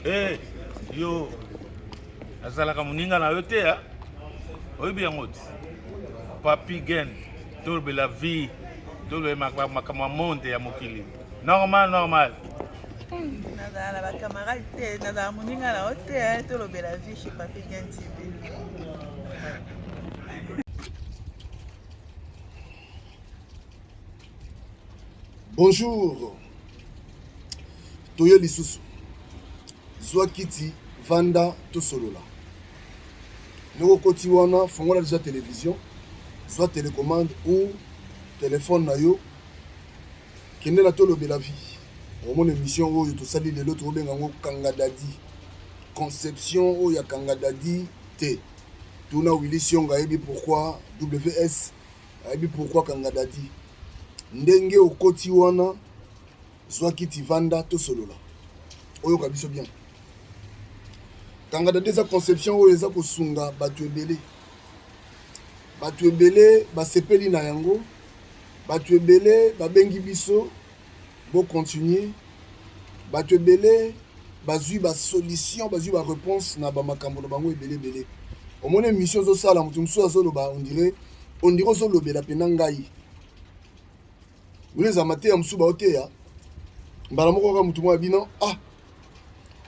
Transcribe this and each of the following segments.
Hey, yo azalaka moninga na yo te ya oyebi yango te papi gen tolobela vie tolobela makambo ya monde ya mokili normal normal. Nazala na bacamarade te, nazala moninga na yo te, tolobela vie chez Papi Gen TV. Bonjour. Toye lisusu. Zwa kiti, vanda, tosolola. Ndenge okoti wana, fongola deja television, zwa telecommande ou telefone na yo, kende na tolobela vie. Okomona emission oyo tosali lelo, tokobenga yango Kanga Dadi. Conception oyo ya Kanga Dadi te. Tuna Willy Sionga ayebi pourquoi WS ayebi pourquoi Kanga Dadi. Ndenge okoti wana, zwa kiti vanda tosolola. Oyoka biso bien. Kanga Dadi eza conception oyo eza kosunga bato ebele. Bato ebele basepeli na yango. Bato ebele babengi biso bo continuer. Bato ebele bazwi ba solution, bazwi ba réponse na ba makambo na bango ebele ebele. Omoni émission ozosala, moto mosusu azoloba on dirait ozolobela pena ngai. Bino eza mateya mosusu baoteya mbala moko kaka moto moko ya bino, ah,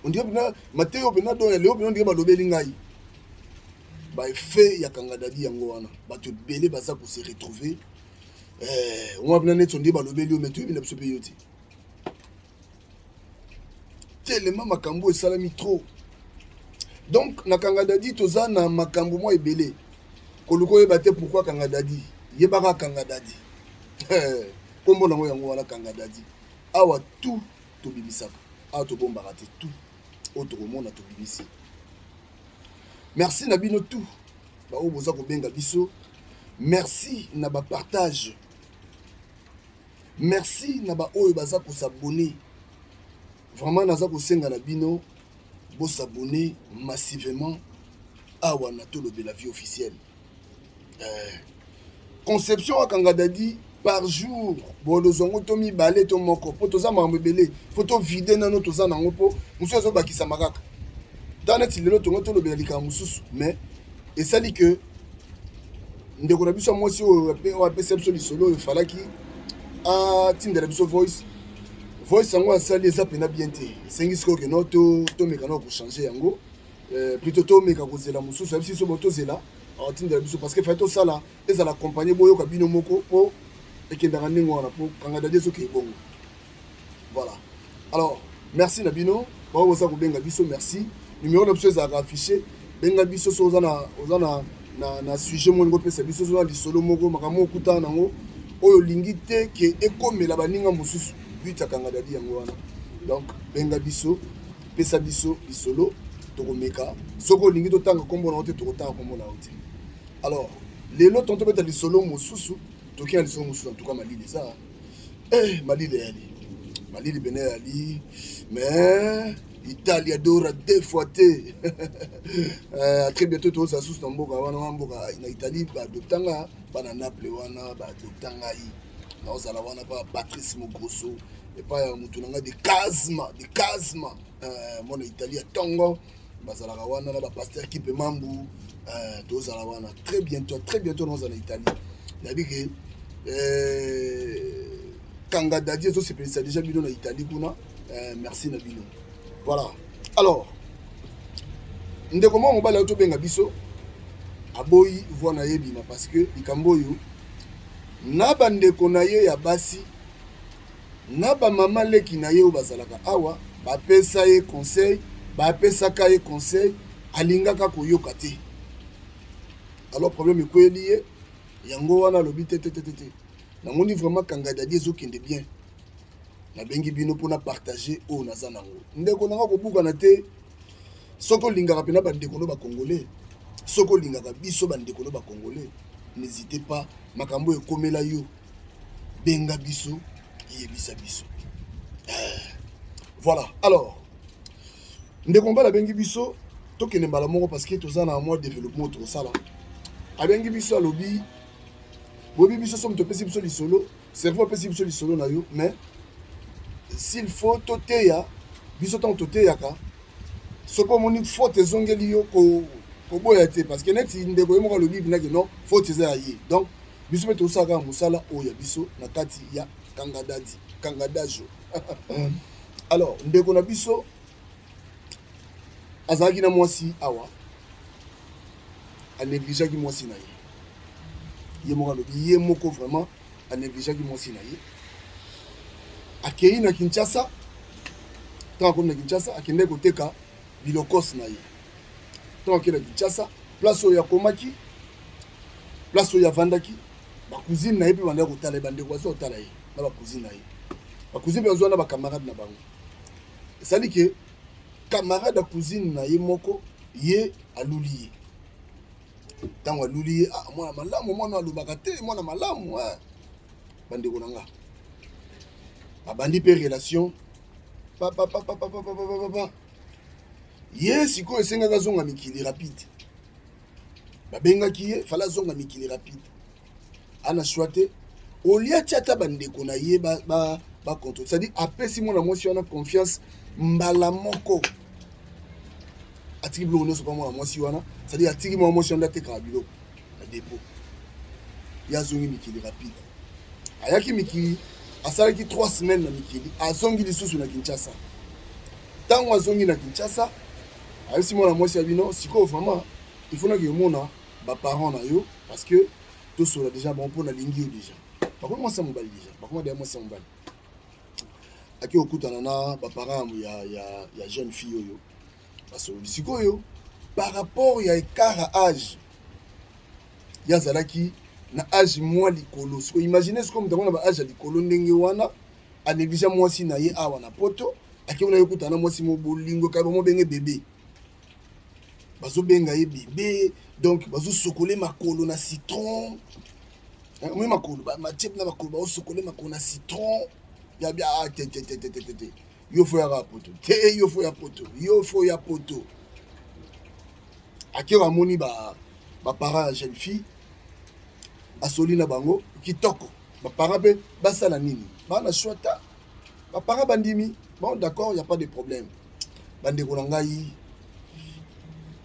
on dirait pena mateya oyo pena don ya leo pena on dirait balobeli ngai. Ba effet ya Kanga Dadi yango wana, bato ebele baza ko se retrouver. Omona pena neti on dirait balobeli yo, mais toyebi na biso pe yo te. Telema makambo esalami trop. Donc na Kanga Dadi toza na makambo mwa ebele. Koluka oyeba te pourquoi Kanga Dadi. Yebaka Kanga Dadi. Kombo nango yango wana Kanga Dadi. Awa tout tobimisaka. Awa tobombaka te tout. Oyo tokomona tobimisi. Merci na bino tout. Ba oyo boza kobenga biso. Merci na ba partage. Merci na ba oyo baza ko s'abonner. Vraiment naza kosenga na bino bo s'abonner massivement awa na Tolobela Vie officielle. Conception ya Kanga Dadi par jour bolozwa yango to mibale to moko po toza makambo ebele, faut to vider nano toza nango po mosusu ezobakisama kaka. Ta neti lelo tongo tolobela likambo mosusu, mais esali que ndeko na biso ya mwasi oyo oyo apesa biso lisolo oyo efalaki atindela biso voice. Voice yango asali eza pena bien te. Esengi sikoyo ke no tomeka no kochanger yango. Plutôt tomeka kozela mosusu, ayebisi biso bo tozela atindela biso parce que fallait tosala ezala accompagner boyoka bino moko po ekendaka ndenge wana po Kanga Dadi ezokende bongo. Voilà. Alors, merci na bino baoyo boza kobenga biso, merci. Numéro na biso ezalaka affiché. Benga biso so oza na, oza na, na, na sujet moko olingi opesa biso, oza na lisolo moko, makambo moko okutana nango oyo olingi te ke ekomela baninga mosusu. But ya Kanga Dadi yango wana. Donc benga biso, pesa biso lisolo, tokomeka. Soki olingi totanga kombo na yo te, tokotanga kombo na yo te. Alors lelo tonto beta lisolo mosusu, toki na lisolo mosusu. En tout cas malili eza. Malili eyali. Malili pene eyali, mais Italia Dora deux fois te. À très bientôt tozala susu na mboka wana, wana mboka na Italie, ba adoptanga bana Naples wana, ba adopta ngai. Naozala wana pa Patrice Mogrosso, epai ya motu na ngai de Kazma, de Kazma. Mwana Italie ya tongo, bazalaka wana na ba pasteur Kipe Mambu. Tozala wana très bientôt, très bientôt naozala na Italie. Nayebi ke Kanga Dadi ezosepelisa déjà bino na Italie kuna. Merci na bino. Voilà. Alors ndeko moko mobali ayo tobenga biso aboyi voix na ye bima parce que likambo oyo na bandeko na ye ya basi na ba mama leki na ye oyo bazalaka awa bapesa ye conseil, bapesaka ye conseil, alingaka koyoka te. Alors problème ekweli ye, yango wana alobi te, te, te, te, te. Namoni vraiment Kanga Dadi ezokende bien. Nabengi bino mpona partager oyo naza nango. Ndeko nanga kobukana te. Soki olingaka mpena bandeko no ba Congolais, soki olingaka biso bandeko no ba Congolais, n'hésitez pas, makambo ekomela yo, benga biso, yebisa biso. Voilà. Alors, ndeko mobali abengi biso, tokende mbala moko parce que toza na mwa développement tokosala. Abengi biso alobi, boyebi biso soki topesi biso lisolo, cerveau apesi biso lisolo na yo, mais s'il faut toteya biso ntango toteyaka, Soki omoni faute ezongeli yo, koboya te, parce que neti ndeko ye moko alobi binaki non, faute eza ya ye. Donc biso mpe tosala kaka mosala oyo ya biso na kati ya Kangadadi Kangadajo. Alors ndeko na biso azalaki na mwasi awa, anégligeaki mwasi na ye. Ye moko alobi, ye moko vraiment anégligeaki mwasi na ye. Akei na Kinshasa. Ntango akomi na Kinshasa, akendeki koteka bilokos na ye. Ntango akei na Kinshasa, place oyo akomaki, place oyo avandaki, bacousine na ye mpe bandaki kotala ye. Bandeko baza kotala ye na bacousine na ye, bacousine mpe bazwa na bacamarade na bango. Esali ke camarade ya cousine na ye moko, ye aluli ye. Ntango aluli ye, ah, mwana malamu, mwana alobaka te, mwana malamu. Bandeko na nga, babandi mpe relation papapapapapapapa. Ye sikoyo esengaki azonga mikili rapide. Babengaki ye, fallait azonga mikili rapide. Ana choix te, olia tia ata bandeko na ye bacontrôle, c'est-à-dire apesi mwana mwasi wana confiance mbala moko, atiki biloko nyonso mpa mwana mwasi wana, c'est-à-dire atiki mwana mwasi wana nde atekaka biloko na dépôt. Ye azongi mikili rapide. Ayaki mikili, asalaki 3 semaines na mikili, azongi lisusu na Kinshasa. Ntango azongi na Kinshasa, ayebisi mwana mwasi ya bino: sikoyo vraiment il faut naki omona baparent na yo, parce que tosola déjà bango mpo nalingi yo déjà. Bakomi mwasi ya mobali déjà, bakoma deya mwasi ya mobali. Ake kokutana na baparent ya jeune fille oyo, basololi. Sikoyo par rapport ya écart ya âge, ye azalaki na âge mwa likolo. Sikoyo imagine, sikoyo moto yango na baâge ya likolo ndenge wana, anéglige mwasi na ye awa na Poto, ake kuna, ye kutana na mwasi mo bolingo kaka, bamobenge bébé, bazobenga ye bébé. Donc bazosokole makolo na citron, moi makolo matie na makolo, bazosokole makolo na citron ya bia. Ah, te te te te te te te, yo faut yaka Poto te, yo faut ya Poto, yo faut ya Poto. Akeo amoni baparent ya jeune fille, asoli na bango kitoko. Baparent mpe basala nini? Bana choix ta, baparent bandimi: bon, d'accord, y a pas de problème. Bandeko na ngai,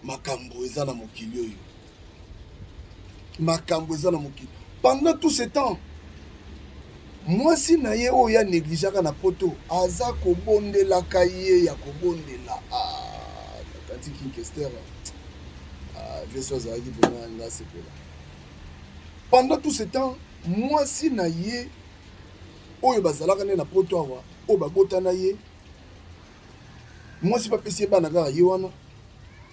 makambo eza na mokili oyo, makambo eza na mokili. Pendant tout ce temps, mwasi na ye oyo anégligeaka na Poto aza kobondelaka ye ya kobondela. Ah, kati Kinkester, ah, veso azalaki mpena nga sepela. Pendant tout ce temps, mwasi na ye oyo bazalaka nde na Poto awa, oyo babotana ye, mwasi bapesi ye bana kaka, ye wana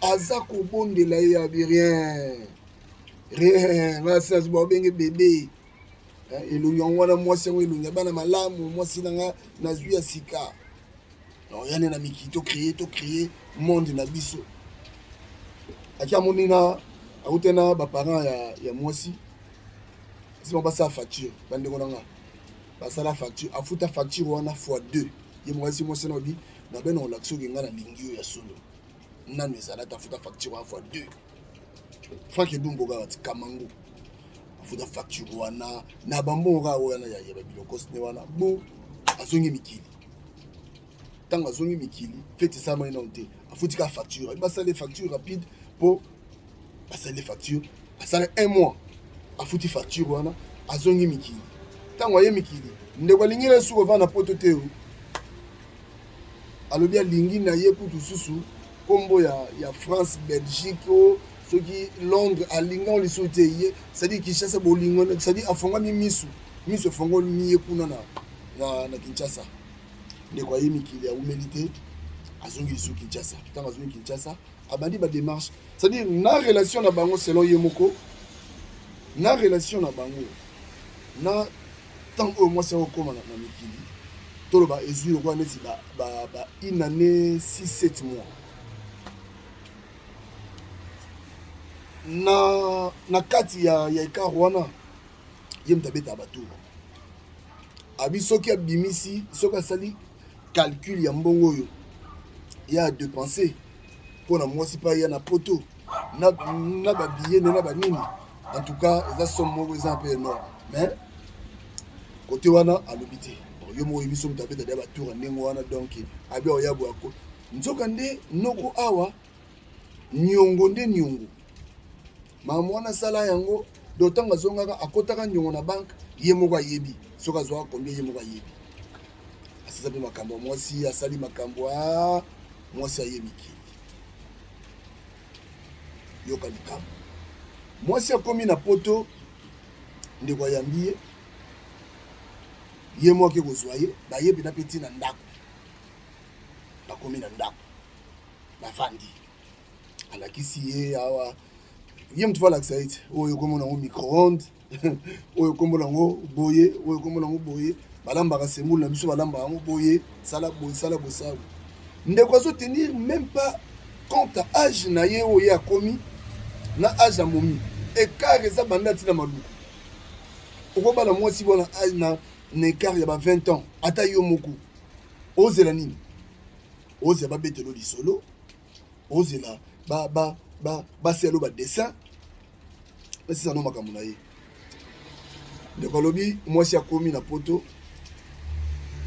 aza kobondela ye ya bi rien rien. Ngasi azwi, babenge bébé, elongi yango wana, mwasi yango elongi ya bana malamu, mwasi na nga nazwi ya sika oya nde na mikili, tocréer monde na biso. Aki amoni na akute na baparent ya mwasi, nsima basala facture. Bandeko na nga, basala facture, afuta facture wana fois 2. Ye mwasi na obi na be na olakisi oke nga nalingi yo ya solo nanu ezala te. Afuta facture wana fois 2. Frank Edumbo kaka ti Kamango afuta facture wana na bambongo kaka wana ya babiloko ne wana. Bo azongi mikili. Ntango azongi mikili, fête esalamaki nano te, afuti kaka facture. Basali facture rapide mpo basali facture, asali un mois, afuti facture wana, azongi mikili. Ntango aye mikili, ndeko alingi na suku ovanda na Poto te. O alobi alingi na ye kutu susu nkombo ya France, Belgique, o soki Londres, alingi lisusu te ye, c'est-à-dire Kinshasa bolingo, c'est-à-dire afongami misu, miso efongoli ye kuna na Kinshasa. Ndeko aye mikili, awumeli te, azongi lisusu Kinshasa. Ntango azongi Kinshasa, abandi badémarche, c'est-à-dire na relation na bango, selon ye moko, na relation na bango na ntango oyo mwasi akokóma na mikili, toloba ezwi lokola neti ba une année 6 7 mois. Na kati ya écart wana, ye moto abetaka batour abi. Soki abimisi, soki asali calcul ya mbongo oyo ya adépenser mpo na mwasi mpe aya na Poto na babillet nde na banini, en tout cas eza somme moko eza mpe énorme. Mais côté wana alobi te. Yo moko oyebi so moto abeta deya batour ya ndenge wana. Donc abi oya boyako. Nzoka nde noko awa niongo nde niongo. Makambo wana asala yango donc ntango azongaka akotaka niongo na banque, ye moko ayebi soki azwaka combien, ye moko ayebi. Asasa mpe makambo ya mwasi, asali makambo a mwasi aye mikili. Yoka likambo, mwasi akomi na poto, ndeko ayambi ye, ye moko ake kozwa ye, baye mpena mpe ntina ndako, bakomi na ndako, bavandi, alakisi ye awa, ye moto alakisa ye te oyo kombo nango micro-onde, oyo kombo nango boye, oyo kombo nango boye, balambaka semoule na biso, balambaka yango boye, sala boye, sala boye, sala boye. Ndeko azotenir même pas compte ya age na ye oyo ye akomi na age ya momi, écart eza banda ntina maluku. Okobala mwasi bona na écart ya ba 20 ans, ata yo moko ozela nini? Ozela babetelo lisolo, ozela basala badessin, basisa no makambo na ye. Ndeko alobi mwasi akomi na poto,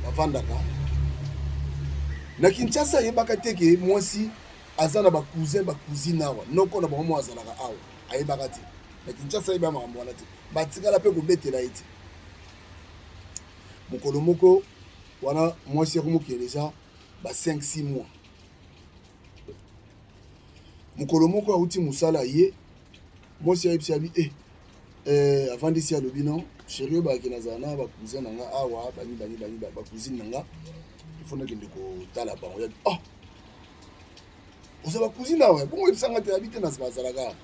bavandaka na Kinshasa, ayebaka te ke mwasi aza na bacousin, bacousine awa, noko na bango mo azalaka awa, ayebaka te. Na Kinshasa ayeba makambo wana te, batikala mpe kobetela ye te. Mokolo moko wana mwasi akomokende deja ba 5 6 mois, mokolo moko awuti mosala, ye mwasi ayebisi abi avandisi, alobi: "Non chéri, oyo bayaki, nazala na bacousin na nga awa, bani bani bani, bacousine na nga, il faut nakende kotala bango." Yabi: "Ah, oza bacousine awa? Bongo oyebisanga te?" Abi te, na bazalaka.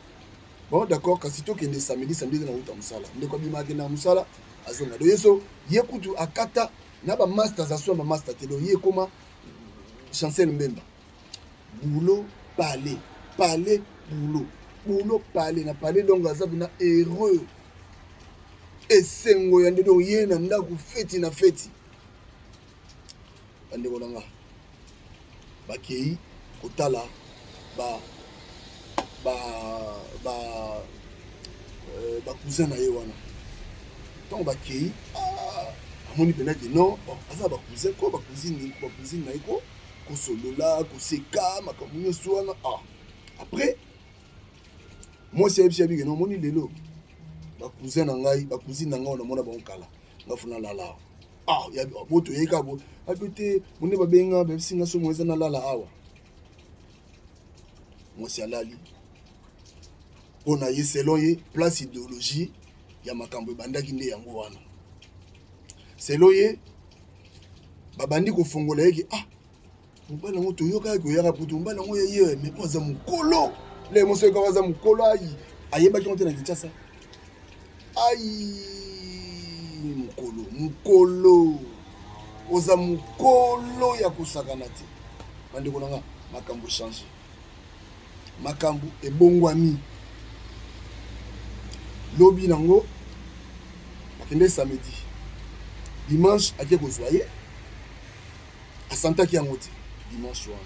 "Bon, d'accord, kasi tokende samedi." Samedi te, nauta mosala. Ndeko abima, akende na mosala, azonga. Do ye so ye kutu akata na bamaster, aza so na bamaster te. Do ye ekoma Chancel Mbemba, boulot, palais, palais, boulot, boulot, palais na palais. Donc aza mpena heureux, esengo ya nde. Donc ye na ndako, feti na feti. Bandeko na nga, bakei kotala ba bacousin na ye wana. Ntango bakei, amoni mpena ke non, aza bacousin ko bacousine, bacousine na ye, ko kosolola, koseka, makambo nyonso wana. Ah, après mwasi ayebisi abike: "No, omoni lelo bacousin na ngai, bacousine na ngai, namona bango kala, nga funa lala awa." Ah, bo toyei kaka bo abi te, monde babenga, bayebisi nga somo eza nalala awa. Mwasi alali mpo na ye, selon ye, place idéologie ya makambo ebandaki nde yango wana. Selon ye, babandi kofongola ye ke ah, mobali yango toyokaki koyaka putu, mobali yango ye ye, mais mpo aza mokolo le moso kaka aza mokolo, ai ayebaki yango te na Kinshasa. Ai, mokolo, mokolo, oza mokolo ya kosakana te. Bandeko na nga, makambo change, makambo ebongwami. Lobi nango akende samedi, dimanche ake kozwa ye, asantaki yango te. Dimanche wana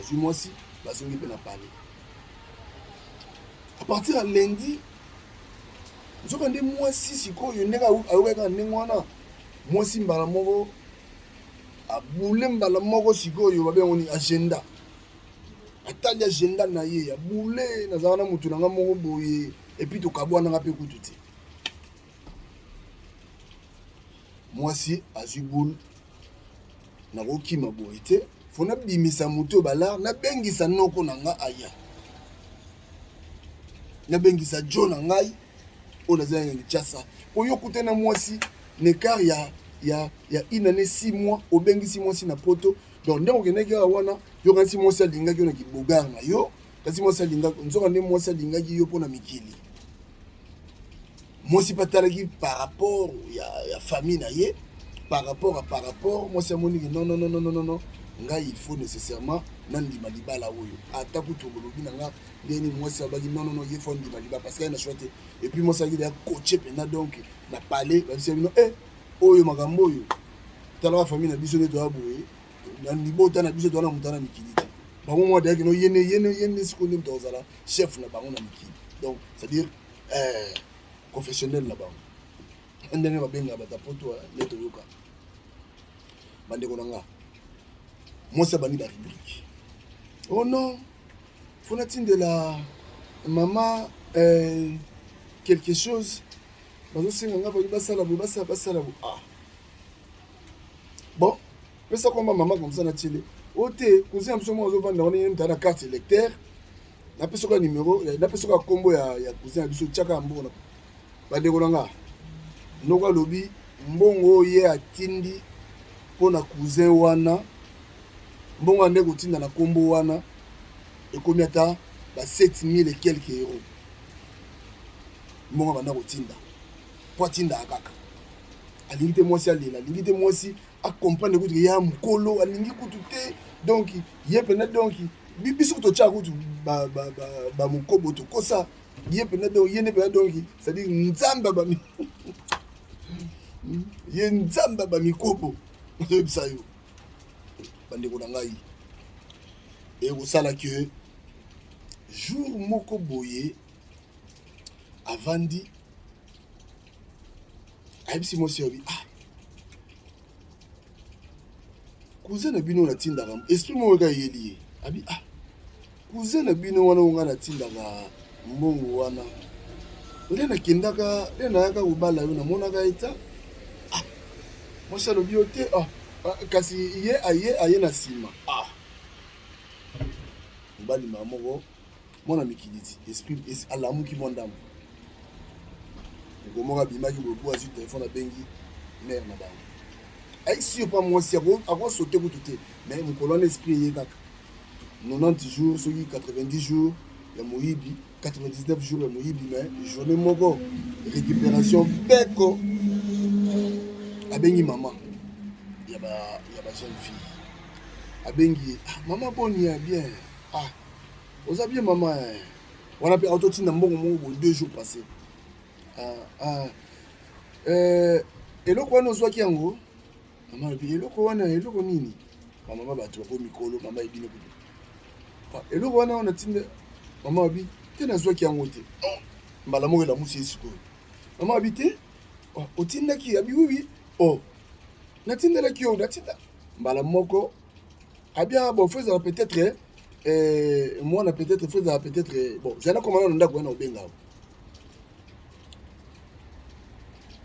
azwi mwasi, bazongi mpe na palais. À partir ya lundi, nzoka nde mwasi sikoyo, ndenge ayokaki kaka ndenge wana, mwasi mbala moko abule, mbala moko sikoyo babengo ni agenda, atali agenda na ye, abule: "Nazalaka na motu na nga moko boye, et puis tokabwananga mpe kutu te." Mwasi azwi boule: "Nakokima boye te, fo nabimisa motu oyo balar, nabengisa noko na nga aya, nabengisa jo na ngai oyo naza na Kinshasa." Po yo kuta na mwasi na écart ya une année 6 mois, obengisi mwasi na poto. Donc ndenge okendaki kaka wana, yo kasi mwasi alingaki yo na kibogare na yo, kasi mwasi alingaki, nzoka nde mwasi alingaki yo mpona mikili. Mwasi mpe atalaki par rapport ya famille na ye, par rapport mwasi amoniki: "Non, non, non, non, non, non, ngai il faut nécessairement nandima libala oyo." Ata kutu bolobi na nga ndeni, mwasi abaki: "Non, non, non, ye faut ndima libala parce que aye na choix te." Et puis mwasi akili akotie mpenza donc na palais, babisi bino oyo makambo oyo, talaka famille na biso nde toya boye, na libota na biso toza na moto na mikili te. Bango mwa deyaki no yene yene yene, sikoyo nde moto akozala chef na bango na mikili, donc c'est à dire confessionnel na bango, ndenge babengaka bato ya poto nde toyoka. Bandeko na nga, mwasi abandi barubrique. Oh non, faut natindela mama euh, quelque chose bazosenga nga bayi basala boye basala basala boye ah bon pesa komba mama comme ça natiele o te cousin ya biso moko azovanda wana ye moto na carte électeur napesa oka numero napesa oka nkombo ya, ya cousin ya biso tiaka ya mbongo bandeko na nga noko alobi mbongo oyo ye atindi mpo na cousin wana mbongo ande kotinda na nkombo wana ekomi ata ba 7000 et quelques euros mbongo abanda kotinda mpo atindaka kaka alingi te mwasi alela alingi te mwasi acomprendre kutu ya mokolo alingi kutu te donc ye mpena donc biso kutu totyaka kutu bamokobo tokosa ye mpena donc ye nde mpena donc c'est-à-dire nzambe bami ye nzambe bamikobo nazoyebisa yo bandeko na ngai ekosala ke jour moko boye avandi ayebisi mwasi yabi ah cousin na bino natindaka esprit moko eka eyeli ye abi ah cousin na bino wana oyo ngai natindaka mbongo wana nde nakendaka nde nayaka kobala yo namonaka ye ta ah mwasi alobi yo te ah, ah kasi ye aye aye na nsima ah mobali mama moko mwana mikili ti esprit alamuki mwa ndambo mokolo moko abimaki boye po azwi telefone abengi mare na bango ayisi yo mpa mwasi akosote kutu te mais mokolo wana esprit eye kaka 90 jours soki 90 jours ya moyibi 99 jours ya moyibi mais journée moko récupération beko abengi mama ya ba ya ba jeune fille abengi ye ah, mama boni ya bien ah oza bien mama eh. wana mpe autotinda mbongo moko boye deux jours passé ah, ah. Eh, eloko wana ozwaki yango mama alobi eloko wana eloko nini bamama bato bako mikolo mama ebino kutu ah, eloko wana wana tinda mama alobi te nazwaki yango te oh, mbala moko elamusi ye sikoyo mama alobi te oh, otindaki abi wiwi o oh, natindelaki yo natinda mbala moko abia bon fo ezala peut-être eh, mwana peut-être fo ezala peut-être eh, bon zala koma nano ndako wana obenga yo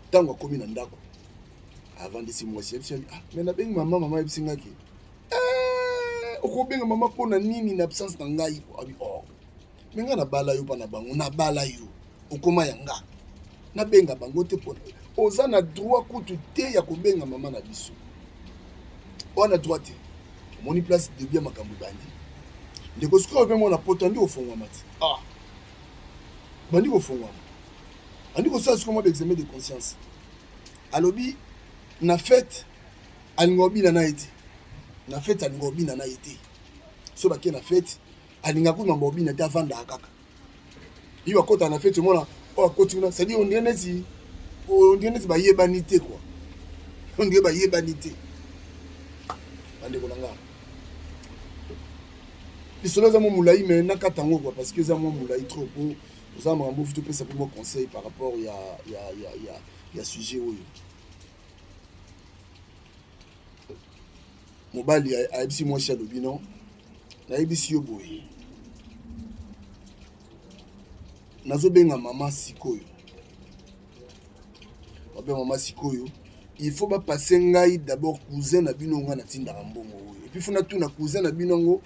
ntango akomi na ndako avandisi mwasi yebisi ah me nabengi mama mama ayebisi ngaki eh, okobenga mama mpo na nini na absence na ngai abi oh me ngai nabala yo mpa na bango nabala yo okoma ya nga nabenga bango te mpo oza na droit kutu te ya kobenga mama na biso oa na droit te omoni place debut ya makambo ebandi ndeko sikoyo mpe mwana poto andi kofongwama ti ah bandi kofongwama andi kosala sikoyo mwa baexamen de conscience alobi na fete alinga obina na ye te na fete alinga obina na ye te so bake na fete alinga kuna mobina te avandaka kaka ye bakotaka na feti omona oyo akoti kuna cestadire ondire neti ondire neti bayebani te kua ondire bayebani te bandeko na nga lisolo eza mwa molai me nakata yango kua parce que eza mwa molai trop po oza makambo ofi topesa mpe mwa conseil par rapport ya, ya, ya, ya, ya sujet oyo Mobali ayebisi mwasi alobi non, nayebisi yo boye, nazobenga mama sikoyo, babenga mama sikoyo, il faut bapasse ngai d'abord cousin na bino ngai natindaka mbongo oyo, epuis fo natuna cousin na bino yango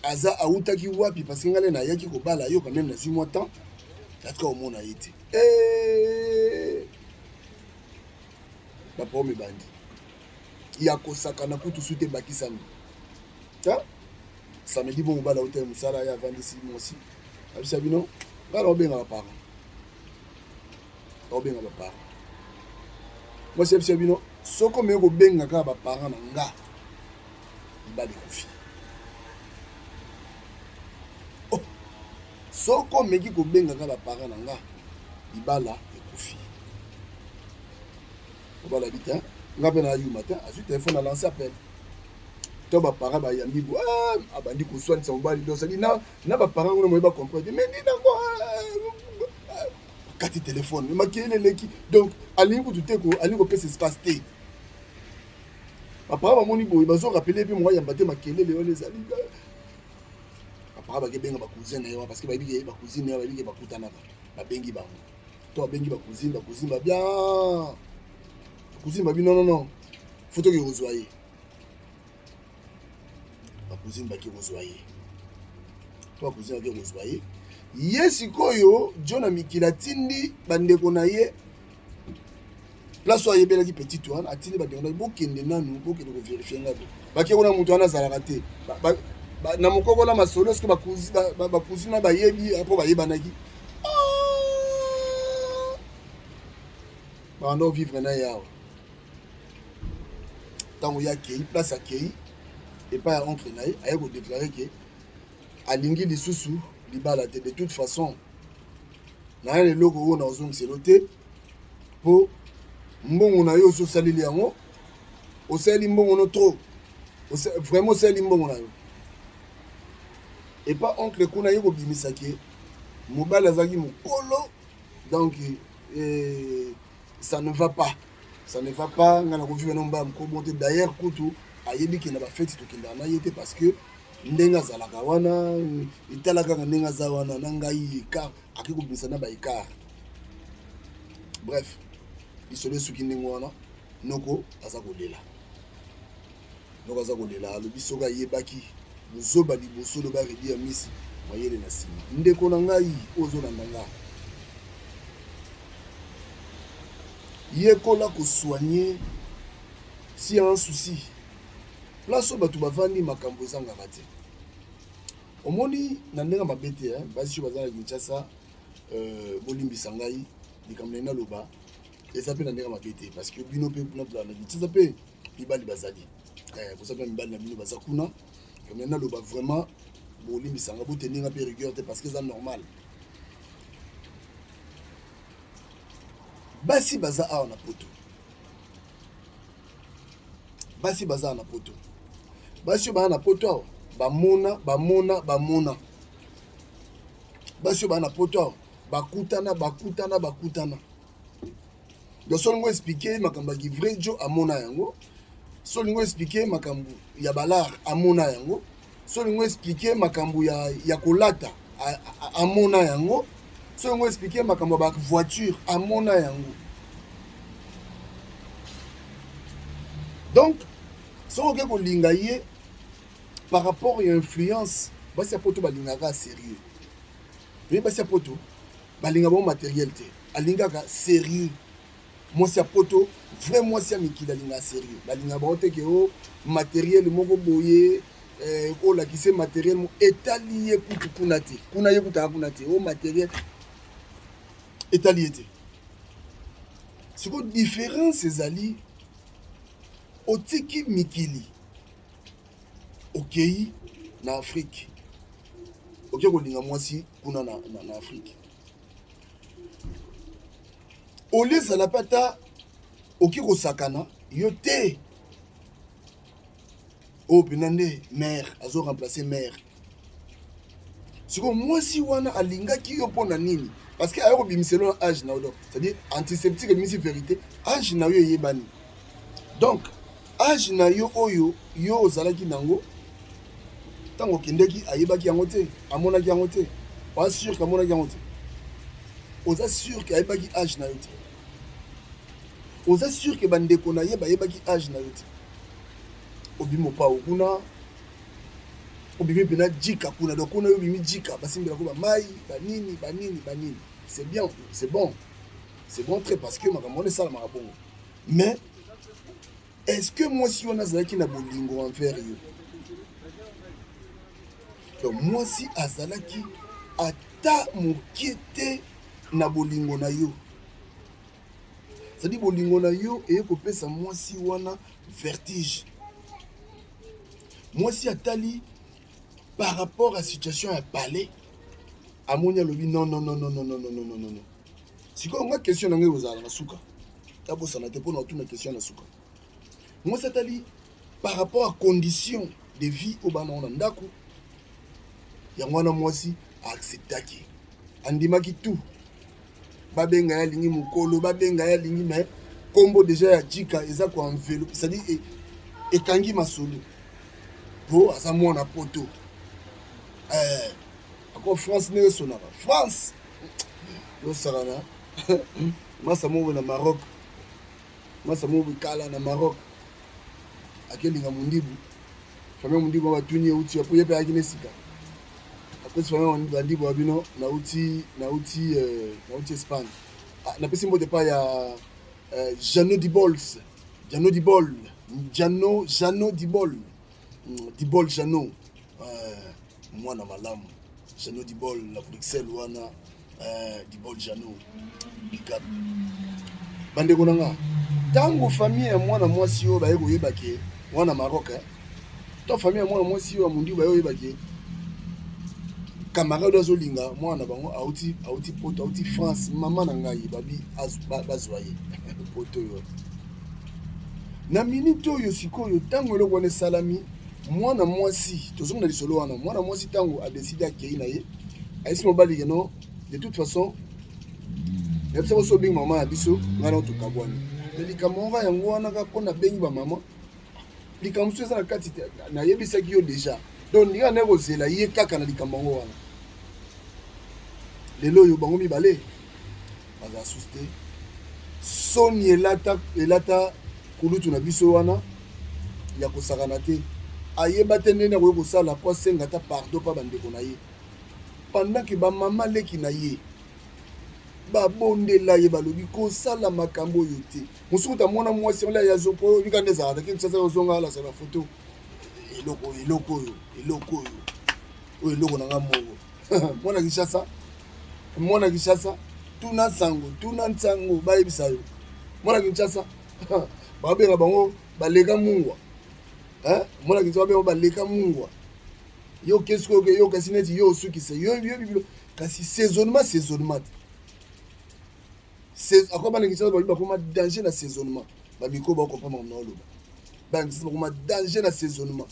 aza awutaki wapi parce que ngai nde nayaki kobala yo quand même nazwi mwa temps natika komona ye te eh! baproblème ebandi ya kosakana kutu su te ebakisami samedi bongo mobali auta mosala ye avandisi mwasi abisa bino ngai naobenga baparent naobenga baparent mwasi abisa bino soki omeki kobenga kaka baparent na nga libala ekufi oh. soki omeki kobenga kaka baparent na nga libala ekufi Obala bi te nga mpe na yuma te azwi telefone na lance appel to baparent bayambi bo ah, abandi koswanisa mobali donc cestadi na, na baparent kuna moye bacomprendre mais nini yango ah, ah, kati telefone makelele eleki donc alingi kutu te alingi kopesa espace te baparent bamoni boye bazorapele mpe moayamba te makelele wana ezali. Baparent bakebenga bacousin na ye wana parce que bayebi ke bacousine na ye, bayebi ke bakutanaka, babengi bango to babengi bacousine, bacousine babia, bacousine babi non non non, faut toke kozwa ye. Bacousine bake kozwa ye to bacousine bake kozwa ye. Ye sikoyo John Mikili atindi bandeko na ye place oyo ayebelaki petite wana, atindi bandeko na ye, bokende nanu, bokende kovérifier ngai bo bake kuna, moto wana azalaka te na mokoko na masolo. Eske bacousine na bayebi mpo bayebanaki, banda ovivre na ye awa. Ntango ye akei place, akei epai ya oncle na ye, aye kodéclarer ke alingi lisusu libala te. De toute façon, na ye eloko oyo na ozongiselo te, mpo mbongo na yo osi osaleli yango, osaleli mbongo no trop, vraiment osaleli mbongo na yo. Epa oncle kuna, ye kobimisa ke mobali azalaki mokolo, donc ça ne va pas, ça ne va pas, ngai nakovivre na mobali mokolo bon te. D'ailleurs kutu ayebi ke na bafeti tokendaka na ye te, parce que ndenge azalaka wana, etala kaka ndenge aza wana na ngai, écart ake kobimisa na baécart. Bref, lisolo esuki ndenge wana. Noko aza kolela, noko aza kolela, alobi soki ayebaki bozoba liboso, loba Reddy Amisi, mayele na nsima. Ndeko na ngai oyo ozolanda nga, yekola kosoigner si ya un souci. Place oyo bato bavandi, makambo ezangaka te. Omoni, na ndenge mabe te, basi oyo baza na Kinshasa, bolimbisa ngai, likambo na naloba eza mpe na ndenge mabe te, parce que bino mpe kuna na Kinshasa mpe mibali bazali, boza mpe mibali na bino baza kuna. Likambo na naloba, vraiment bolimbisa nga, botenir nga mpe rigueur te, parce que eza normal. Basi baza awa na Poto, basi baza awa na Poto, basi oyo baa na Poto awa bamona, bamona, bamona. Basi oyo baa na Poto awa bakutana, bakutana, bakutana. Donc so olingo expliquer makambo ya vrai jo, amona yango. So olingo expliquer makambo ya balare, amona yango. So olingo expliquer makambo ya kolata, amona yango. So olingo expliquer makambo ya bavoiture, amona yango. Donc soki oke kolinga ye par rapport ya influence, basi ya Poto balingaka sérieux. Oye, basi ya Poto balinga bango matériel te, alingaka sérieux. Mwasi ya Poto, vrai mwasi ya mikili, alingaka sérieux. Balingaka bango te ke o matériel moko boye, olakise matériel mo etali ye kutu kuna te, kuna ye kutaka kuna te, o matériel etali ye te. Sikoyo différence ezali, otiki mikili, okei na Afrique, oke kolinga mwasi kuna na Afrique, olie ezala mpe ata oki kosakana yo te, oyo mpena nde mare azo remplacer mare. Sikoyo mwasi wana alingaki yo mpo na nini? Parce que aye kobimiselo na age na yo, donc c'est-à-dire antiseptique ebimisi vérité, age na yo eyebani. Donc age na yo oyo yo ozalaki nango ntango okendeki, ayebaki yango te, amonaki yango te. Oza sûr ke amonaki yango te? Oza sûr ke ayebaki age na yo te? Oza sûr ke bandeko na ye bayebaki age na yo te? Obimi mopao kuna, obimi mpena jika kuna. Donc kuna yo obimi jika, basimbelako bamai, banini, banini, banini. C'est bien, c'est bon, c'est bon très, parce que makambo wana esalamaka bongo. Mais est-ce que mwasi wana azalaki na bolingo envers yo? Donc mwasi azalaki ata moke te na bolingo na yo, c'est-à-dire bolingo na yo eye kopesa mwasi wana vertige. Mwasi atali par rapport à situation ya palais, amoni, alobi non, non, non, non, non, non, non, non, non, non. Sikoyo nga question na ngai kozala na suka, tabosana te mpona otuna question na suka. Mwasi atali par rapport à condition de vie oyo bana na ndako yango wana, mwasi aacceptaki, andimaki tout. Babenga ye alingi mokolo, babenga ye alingi, mais nkombo déjà ya jika eza koenveloppe, c'est-à-dire ekangi masolo, mpo aza mwana Poto. Eh, ako France ndenge esonaka France yosakana masa moko na Maroc, masa moko kala na Maroc akelinga mondibu famille mondibu batuni ye uti po ye mpe ayaki na esika akosi famille bandibu ya bino nauti nauti euh, nauti Espagne. Ah, napesi mbote epai ya euh, Jano Dibols, Jano Dibol, Jano Jano Dibol, Dibol Jano, euh, mwana malamu Jano Dibol na Bruxelles wana, Dibol Jano, big up. Bandeko na nga, ntango famille ya mwana mwasi oyo baye koyeba ke wana Maroc, eh, to famille ya mwana mwasi oyo ya mondibu baye koyeba ke camarade azolinga mwana na bango auti auti poto, auti France, mama na ngai babi bazwa ye poto oyo na minute oyo. Sikoyo ntango eloko wana esalami, mwana mwasi, tozongi na lisolo wana, mwana mwasi ntango adécider akei na ye, ayesi mobali ke non, de toute façon nayebisa biso obengi mama na biso, ngai na tokabwani. Me likambo moko yango wana kaka mpo nabengi bamama, likambo mosusu eza na kati te, nayebisaki yo déjà. Donc ndinga naye kozela ye kaka na likambo yango wana. Lelo oyo bango mibale bazala susu te. Soni elata elata kulutu na biso wana ya kosakana te. Ayeba te ndenge akoki kosala po asenga ata pardon mpa bandeko na ye, pendant ke bamama leki na ye babondela ye, balobi kosala makambo oyo te. Mosuku ta mwana mwasi ola ya zo po bika nde ezalaka te. Kinshasa ozonga alasa na foto eloko eloko oyo eloko oyo oyo eloko na nga moko. Mwana Kinshasa, mwana Kinshasa, tuna nsango, tuna nsango, bayebisa yo. Mwana Kinshasa babenga bango baleka mungwa. Mwana Kinshasa babenga baleka mungwa. Yo kesi oyo yo kasi neti yo osukisa yo yo bibilo kasi saisonnement saisonnement te akoma. Bana Kinshasa balobi bakoma danger na saisonnement. Bamikro bakokomprendre na oloba, bana Kinshasa bakoma danger na saisonnement.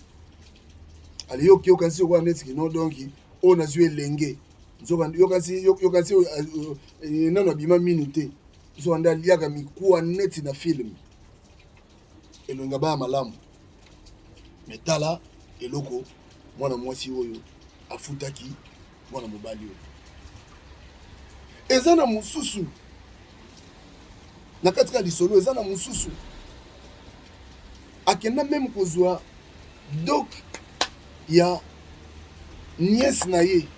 Ale yo yokanisi okoya neti kino, donc oyo nazwi elenge, nzoka yokanisi yokanisi nano abima minu te, nzoka nde aliaka mikuwa neti na film elongi baya malamu. Me tala eloko mwana mwasi oyo afutaki mwana mobali oyo. Eza na mosusu na kati ka lisolo, eza na mosusu akenda même kozwa doc ya nièce na ye.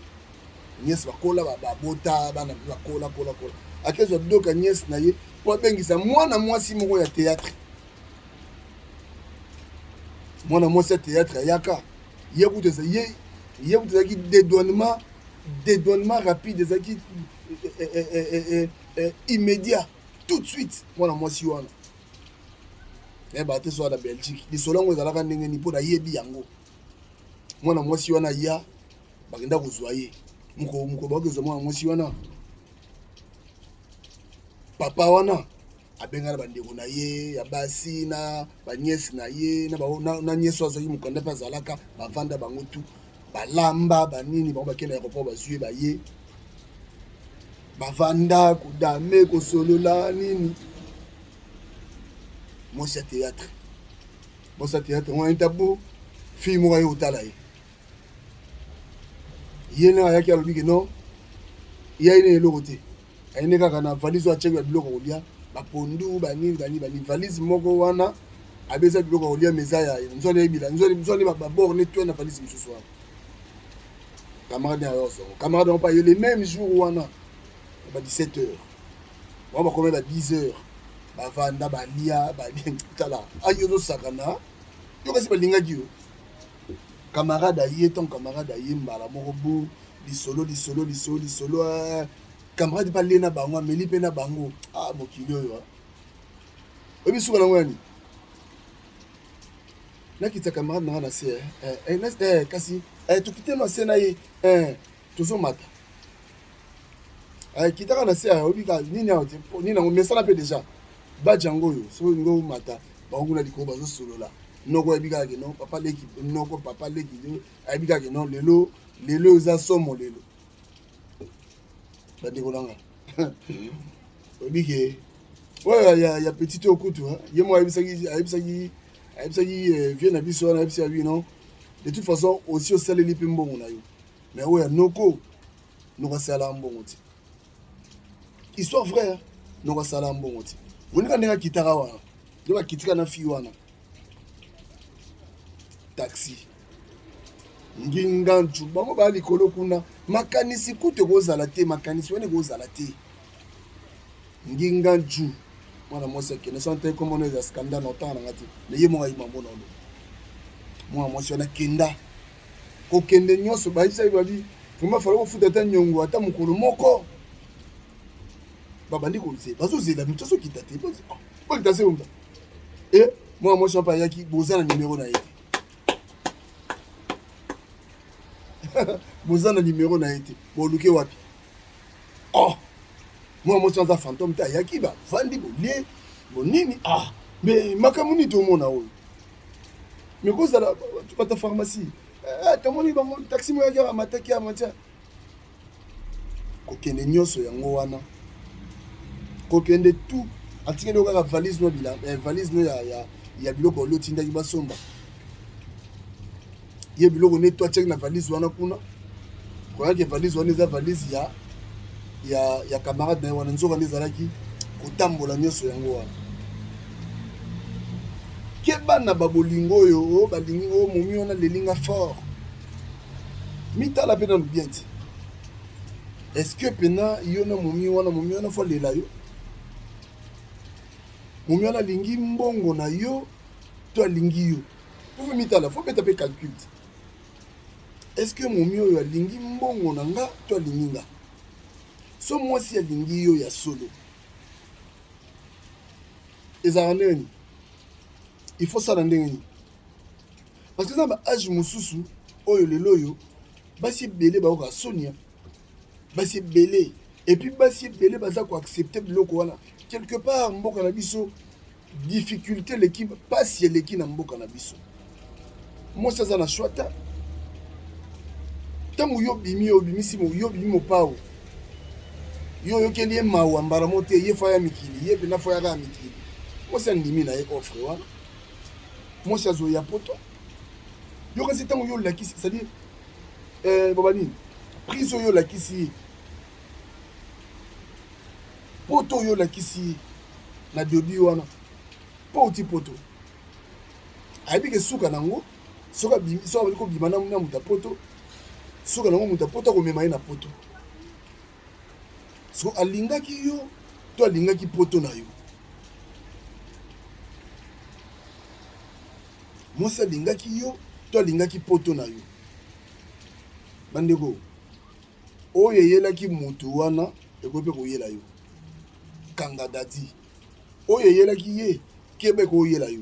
Nièce bakola, babota bana, bakola kola kola. Akezwa doc ya nièce na ye mpo abengisa mwana mwasi moko ya théâtre. Mwana mwasi ya théâtre ayaka ye kutu, ye ye kutu ezalaki dédouanement, dédouanement rapide, ezalaki immédiat, tout de suite. Mwana mwasi wana nayebaka te so na Belgique lisolo yango ezalaka ndenge nini, mpo nayebi yango. Mwana mwasi wana ya bakenda kozwa ye mokolo mokolo bakozwa mwana mwasi wana, papa wana abengana bandeko na ye ya basi na banièce na ye na nièce oyo azwaki mokanda mpe azalaka. Bavanda bango tu, balamba banini, bango bakende aéroport, bazwi ye, baye, bavanda kodame, kosolola nini. Mwasi ya théâtre, mwasi ya théâtre wana ntabu fille moko aye kotala ye. Ye na ayaki, alobi ke non, ye ayi na eloko te, ayende kaka na valise oyo atiaki babiloko kolia, bapondu, banini banini banini. Valise moko wana abeza biloko kolia, mais eza ya nzwani, ayebila nzwani baborne to na valise mosusu wana. Camarade na yo songo, camarade yango mpe aye le même jour wana ba 17 heures wana, bakomi ba 10 heures, bavanda, balia. Tala, ayi ozosakana yo, kasi balingaki yo. Camarade aye, ntango camarade aye, mbala moko bu lisolo lisolo lisolo lisolo. Camarade mpe alie na bango, ameli mpe na bango. Ah, mokili oyo oyebi suka nango yani. Nakita camarade nanga na se, kasi tokite na se na ye, tozomata, kitaka na se, oyebi ka nini awa te, nini yango mesana mpe déjà badge yango oyo. Soki olingi omata, bango kuna likolo bazosolola. Noko ayebi kaka ke non, papa leki, noko papa leki ayebi kaka ke non, lelo lelo eza somo lelo. Bandeko nanga, oyebi ke oyo ya petit oyo kutu ye moko ayebisaki ayebisaki ayebisaki vieux na biso wana, ayebisi ya non, de toute façon aussi osaleli mpe mbongo na yo. Mais oyo ya noko, noko asalaka mbongo te. Histoire vraie, noko asalaka mbongo te. Onika ndenge akitaka wana, nde bakitika na fille wana. Taxi. Nginganju, bango ba likolo kuna, makanisi kutu ekozala te, makanisi wana ekozala te. Nginganju, mwana mwasi akende, soki te kombo na eza scandale na otanga na nga te, mais ye moko ayima mbona olo. Mwana mwasi wana kenda. Kokende nyonso bayebisaki babi vraiment fallait kofuta ata nyongo ata mokolo moko. Babandi kozela, bazozela moto azokita te, bakita se moto. E mwana mwasi wana mpe ayaki, boza na numero na ye te. Boza na numero na ye te, boluke wapi? Oh, mwana mwasi aza fantôme te, ayaki bavandi bolie bonini. Ah, mais makambo nini tomona oyo? Mais kozala bato ya pharmacie, tomoni bango taxi moyaki amataki amatia kokende nyonso yango wana kokende tout atikeli kaka valise no bila valise no ya biloko oyo otindaki basomba ye biloko ne to atiaki na valise wana kuna koyaki valise wana eza valise ya camarade na ye wana nzoka nde ezalaki kotambola nyonso yango wana. Keba na babolingo oyo oyo balingi oyo momi wana lelinga fort mitala mpe nanu bien te. Est-ce que pena yo na momi wana fo alela yo? Momi wana alingi mbongo na yo to alingi yo? Faut mitala, faut beta pe calcul. Est-ce que momi oyo alingi mbongo na nga to alingi nga? So mwasi alingi yo ya solo. Ezalaka ndenge nini? Il faut sala ndenge nini? Parce que eza ba âge mosusu oyo lelo oyo basi ebele bayoka soni, basi ebele et puis basi ebele baza ko accepter biloko wana. Quelque part mboka na biso difficulté eleki, pasi eleki na mboka na biso. Mwasi aza na choix te. Ntango yo bimi, yo bimisi, yo bimi mopao, yo oyokeli ye mawa mbala mo te, ye fa ya mikili, ye mpenza fa yaka ya mikili. Mwasi andimi na ye offre wana, mwasi azoya poto. Yo kasi ntango yo olakisi, c'est-à-dire baba nini prise oyo olakisi ye, poto oyo olakisi ye na début wana, mpo outi poto, ayebi ke suka nango soki abandi kobima na moto ya poto, suka nango moto ya poto akomema ye na poto. Soko alingaki yo to alingaki poto na yo? Mwasi alingaki yo to alingaki poto na yo? Bandeko, oyo eyelaki motu wana ekoki mpe koyela yo. Kanga dadi oyo eyelaki ye, keba ekoyela yo.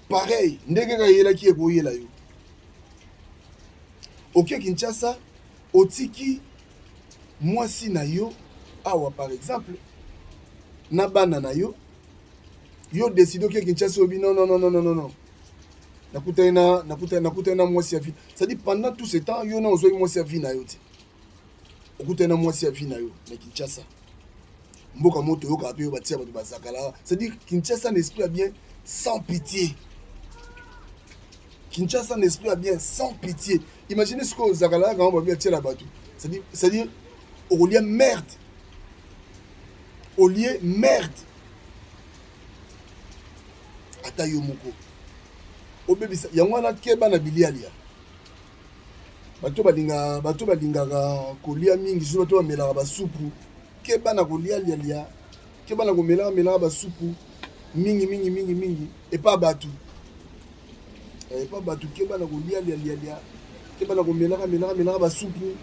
Pareil ndenge kaka eyelaki ekoyela yo. Oke Kinshasa, otiki mwasi na yo awa par exemple na bana na yo, yo décide oke Kinshasa, obi non non non non non non, nakutani na nakutani na mwasi ya vie. C'est-à-dire pendant tout ce temps yo na ozwaki mwasi ya vie na yo te, okutani na mwasi ya vie na yo na Kinshasa, mboka moto oyokaka mpe yo batia bato bazakala. C'est-à-dire Kinshasa na esprit ya bien sans pitié. Kinshasa na esprit ya bien sans pitié. Imaginez ce que ozakala kaka babi atiela bato, c'est-à-dire okolia merde, olie merde ata yo moko obebisa yango wana. Keba na bilialia, bato balingaka, bato balingaka kolia mingi, so bato bamelaka basupu. Keba na kolialialia, keba na komelaka melaka basupu mingi mingi mingi mingi epa bato, epa bato. Keba na kolialialialia, keba na komelaka melaka melaka basupu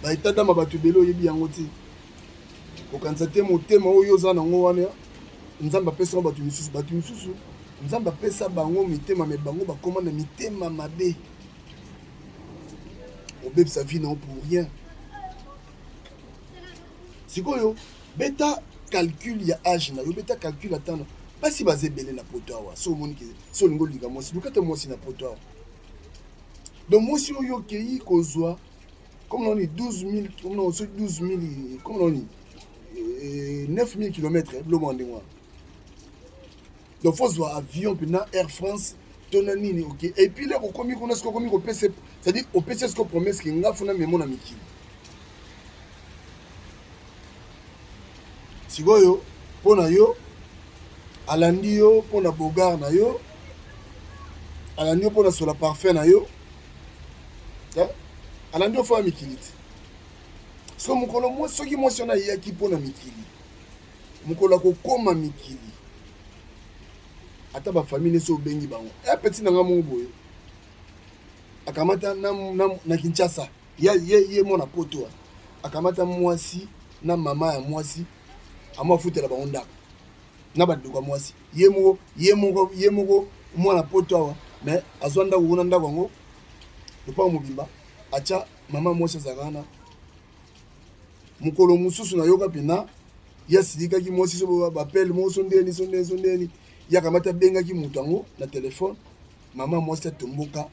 baetadama bato ebele. Oyebi yango te, kokanisa te motema oyo oza nango wana Nzambe apesaka bato misusu. Bato misusu Nzambe apesa bango mitema, mais bango bakóma na mitema mabe, obebisa vie nango pour rien. Sikoyo beta calcul ya âge na yo, beta calcul ata na basi baza ebele na poto awa. So omoni ke so olingi olinga mwasi, luka te mwasi na poto awa. Donc mwasi oyo okei kozwa comme nani 12 000, comme nani soki 12 000, comme nani 9 000 km, biloko mwa ndenge wana. Donc faut zwa avion mpena Air France to na nini, ok. Et puis lere okomi kuna, soki okomi kopesa, c'est-à-dire opesi siko promesse ke nga funa memo na mikili. Sikoyo mpo na yo alandi yo mpo na bogar na yo, alandi yo mpo na sola parfum na yo, alandi yo fo ya mikili te. Siko mokolo soki mwasi wana ayaki mpo na mikili, mokolo akokoma mikili, ata bafamille nesi obengi bango e petit na nga moko boye akamata na Kinshasa, ye mwana poto akamata mwasi na mama ya mwasi, amwa afutela bango ndako na bandeko ya mwasi. Ye moko mwana poto awa, mais azwa ndako kuna, ndako yango lopango mobimba atya mama mwasi azalaka wana. Mokolo mosusu nayoka mpena ye asilikaki mwasi, so bapele moko so ndeni so ndeni so ndeni, ye akamati abengaki moto yango na telefone. Mama mwasi atomboka.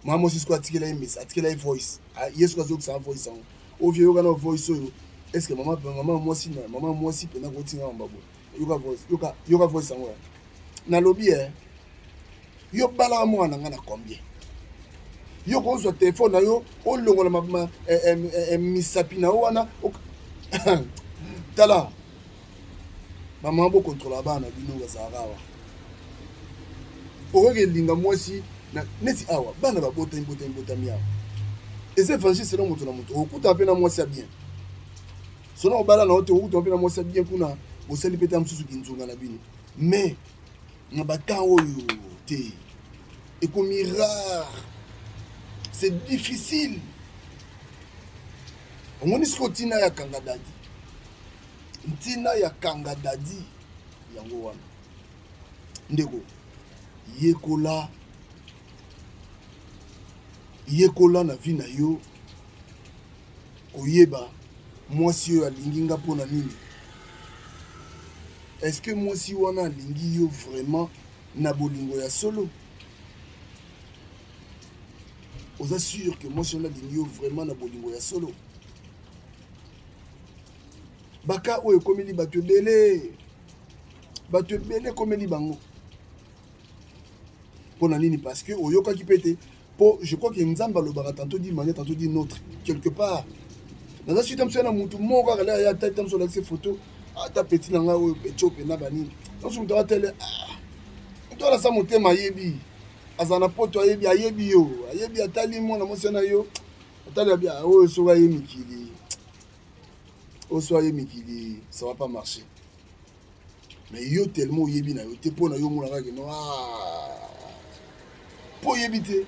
Mama mwasi sikoyo atikela ye message, atikela ye voice. Ye soki azokisaka voice yango, ovie yoka na voice oyo, est ce que mama mwasi na mama mwasi mpena kotinga mamba boye? Yoka voice, yoka, yoka voice yango. Nalobi e yo balaka mwana na nga na combien? Yo kozwa telefone na yo, olongola misapi na yo wana. Tala, bamama, bokontrola bana bino bazalaka awa. Okoki elinga mwasi neti awa, bana babotami botami botami awa, eza évangile selon moto na moto. Okutana mpe na mwasi ya bien, sona obala na yo te, okutana mpe na mwasi ya bien kuna, bosali mpe ta mosusu kinzunga na bino. Mais na batemps oyo te, ekomi rare, c'est difficile. Omoni sikoyo ntina ya kanga dadi, ntina ya kanga dadi yango wana. Ndeko, yekola, yekola na vie na yo koyeba mwasi oyo alingi nga mpona nini. Est-ce que mwasi wana alingi yo vraiment na bolingo ya solo? Oza sûr que mwasi wana alingi yo vraiment na bolingo ya solo? Baka oyo ekomeli bato ebele, bato ebele ekomeli bango. Mpo na nini? Parce que oyokaki mpe te. Mpo je crois que Nzambe alobaka tantôt d'une manière, tantôt d'une autre. Quelque part naza suite mosu na mutu moko kaka ya ata ta mosu olakisi photo, ata petit na ngai oyo, petit oyo mpena banini, mosu moto atele moto wana, sa motema ayebi, azala na poto, ayebi, ayebi yo, ayebi, atali mwana mwasi na yo, atali abi oyo soki aye mikili, oyo soki aye mikili, ça va pas marcher. Mais yo tellement oyebi na yo te, mpo na yo omonaka ke no, mpo oyebi te.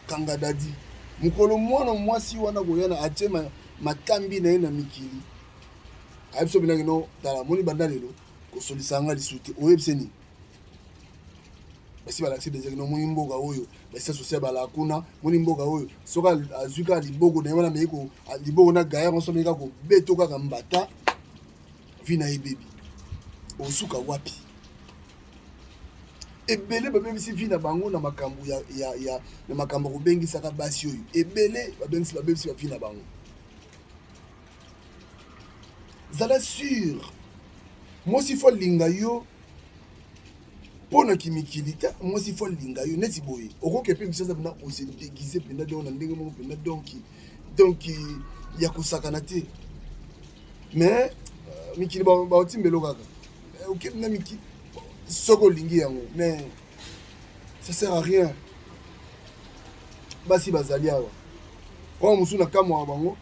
Kanga dadi, mokolo mwana mwasi wana koya na atie matambi na ye na mikili, ayebi so mpendaki no. Tala, moni, banda lelo kosolisa nga lisusu te. Oyebise nini? Basi balakisi deja kino moni mboka oyo basi asosia balaka kuna. Moni mboka oyo, soki azwi kaka liboko na ye wana, ameki liboko na gaya nyonso, ameki kaka kobeto kaka mbata, vie na ye bebi. Osuka wapi? Ebele babebisi vie na bango na makambo ya na makambo kobengisaka basi oyo. Ebele babengisi, babebisi bavie na bango. Zala sûr, mwasi faut alinga yo mpo na kimikili te. Mwasi faut alinga yo neti boye, okoki mpe Kinshasa mpena ose déguise mpenza, donc na ndenge moko mpenza, donc ya kosakana te. Mais mikili baotimbelo kaka okende na mikili soki olingi yango, mais ça sert à rien. Basi bazali awa, oyo mosusu na kamwaka bango,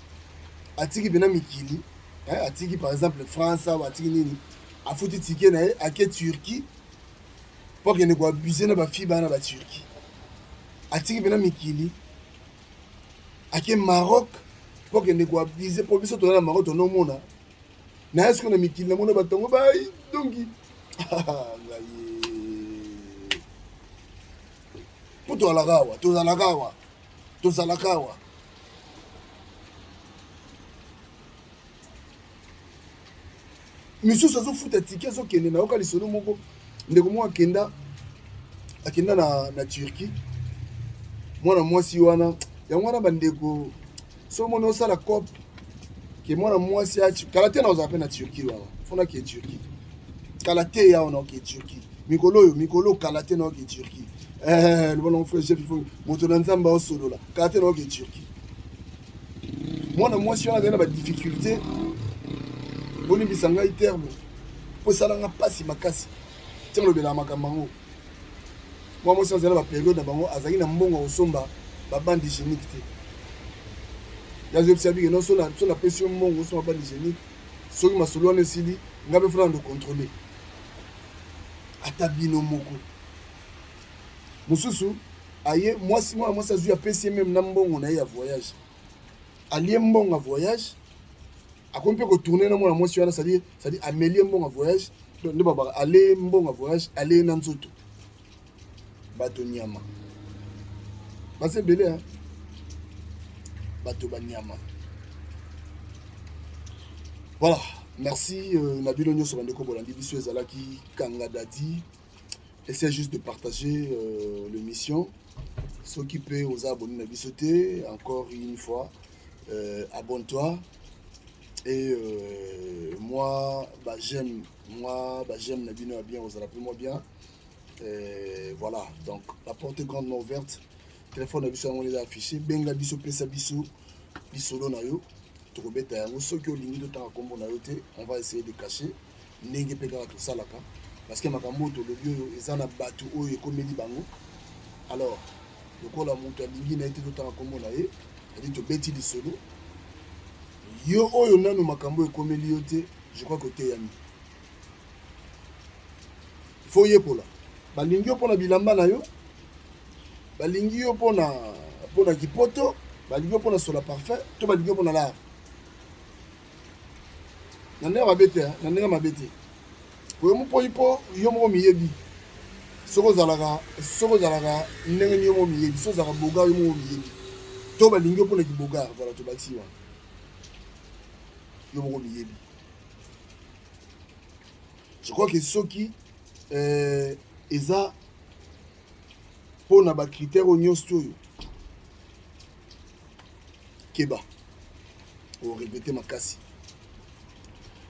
atiki mpena mikili, atiki par exemple France awa, atiki nini, afuti ticket na ye, ake Turquie mpo akende koabuse na bafille bana baturquie. Atiki mpena mikili, ake Maroc mpo akende koabuse, mpo biso toza na Maroc, tonomona na ye sikoyo na mikili, namona bato yango bai donki ngai mpo tozalaka awa, tozalaka awa, tozalaka awa. Misusu azofuta ticket, azokende. Nayoka lisolo moko, ndeko moko akenda na Turquie, mwana mwasi wana. Yango wana bandeko, so omoni osala cope ke mwana mwasi kala te, na ozala mpe na Turquie wana, fona ke Turquie. Kala te ya wana oke Turquie. Mikolo oyo, mikolo kala te na oke Turquie. Eh, loba na frère Jeff Ifonge, moto na Nzambe osolola. Kala te na oke Turquie. Mwana mwasi wana azali na ba difficulté. Bolimbisa ngai terme. Po esala nga pasi makasi. Ntango lobela makambo yango. Mwana mwasi azali na ba période na bango, azali na mbongo ya kosomba ba bande hygiénique te. Yazobisa bike non so na pesi yo mbongo osomba bande hygiénique. Soki masolo wana esili, nga mpe fona ndo contrôler. Ata bino moko. Mosusu aye mwasi mwana mwasi azwi apesi ye meme na mbongo na ye ya voyage. Alie mbongo ya voyage, akomi mpe kotourne na mwana mwasi wana, c'est-à-dire c'est-à-dire ameli ye mbongo ya voyage, nde babaka ale mbongo ya voyage, ale na nzoto. Bato nyama. Baza ebele hein. Bato banyama. Voilà, merci euh, na bino nyonso bandeko bolandi biso ezalaki Kanga Dadi. Essayez juste de partager euh, l'émission. Soki pe oza abonné na biso te, encore une fois, euh, abonne-toi. Et euh, moi, bah, j'aime, moi, bah, j'aime na bino ya bien, ozala pe moi bien. Et voilà, donc la porte est grandement ouverte. Téléphone na biso yango eza affiché. Benga biso, pesa biso lisolo na yo. Tokobeta yango soki olingi totanga kombo na yo te, on va essayer de cacher ndenge mpe kaka tosalaka parce que makambo oyo tolobi oyo eza na bato oyo ekomeli bango. Alors lokola moto alingi na ye te totanga kombo na ye, adi tobeti lisolo yo oyo nanu makambo ekomeli yo te, je crois que oteyami. Faut yekola. Balingi yo mpona bilamba na yo, balingi yo mpona mpona kipoto, balingi yo mpona sola parfum, to balingi yo mpona lar. Na ndenge mabe te, na ndenge mabe te. Oyo mopoi mpo yo moko miyebi. Soki ozalaka soki ozalaka ndenge nini yo moko miyebi, soki ozalaka bogar yo moko miyebi. To balingi yo mpona kibogar, voilà tobakisi wana. Yo moko miyebi. Je crois que soki euh, eza mpona ba critères oyo nyonso oyo keba oregrete makasi.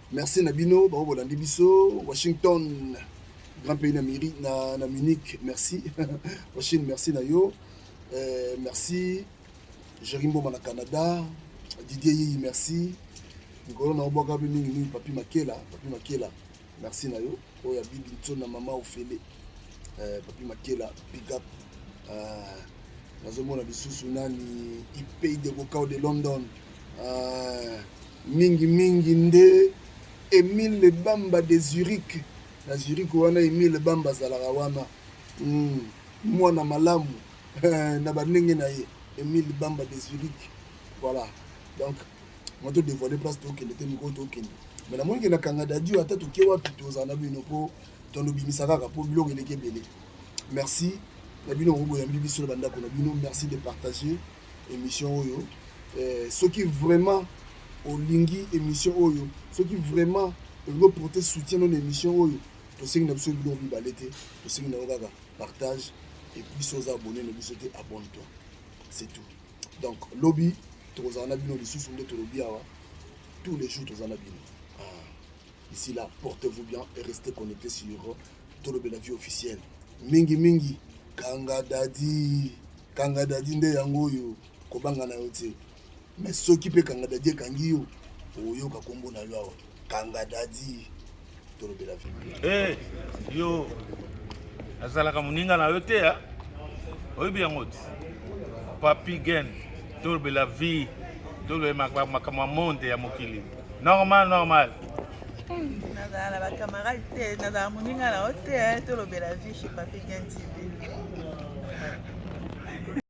Merci na bino bao bolandi biso Washington grand pays na, Miri, na, na Munich merci Washington merci na yo euh, merci Jerry Mboma na Canada Didier Yiyi merci mikolo na obwaka mpe mingi mingi Papi Makela Papi Makela merci na yo oyo ya Bibi Ntsona mama ofele euh, Papi Makela big up euh, nazomona lisusu nani Ipei de Bokao de London euh, mingi mingi nde Emile Bamba de Zurich na Zurich wana Emile Bamba azalaka wana mm, mwana malamu na bandenge na ye Emile Bamba de Zurich voilà donc moi to dévoiler place tokende te mikolo tokende mais namoni ke na kanga dadio ata toke wapi tozala na bino mpo tondobimisa kaka mpo biloko eleki ebele. Merci na bino oyo boyambi biso na bandako na bino. Merci de partager émission oyo. Eh, soki vraiment olingi émission oyo, soki vraiment olingi oporte soutien na émission oyo, tosengi na biso biloko mibale te, tosengi na yo kaka partage et puis soki oza abonné na biso te, abonne-toi, c'est tout. Donc lobi tokozala na bino lisusu nde tolobi awa tous les jours toza na bino. Ah. D'ici là, portez-vous bien et restez connectés sur Tolobela Vie officielle. Mingi mingi, kanga dadi, kanga dadi nde yango oyo kobanga na yo te. Mais soki pe kanga dadi ekangi yo, oyoka kombo na yo awa. Kanga dadi, Tolobela Vie. Eh, yo azalaka moninga na yo te hein? Oyebi yango te. Papi Gen, Tolobela Vie, tolobela makambo ya monde ya mokili. Normal, normal. Nazala na ba camarade te, nazala moninga na yo te, tolobela vie chez Papi Gen TV.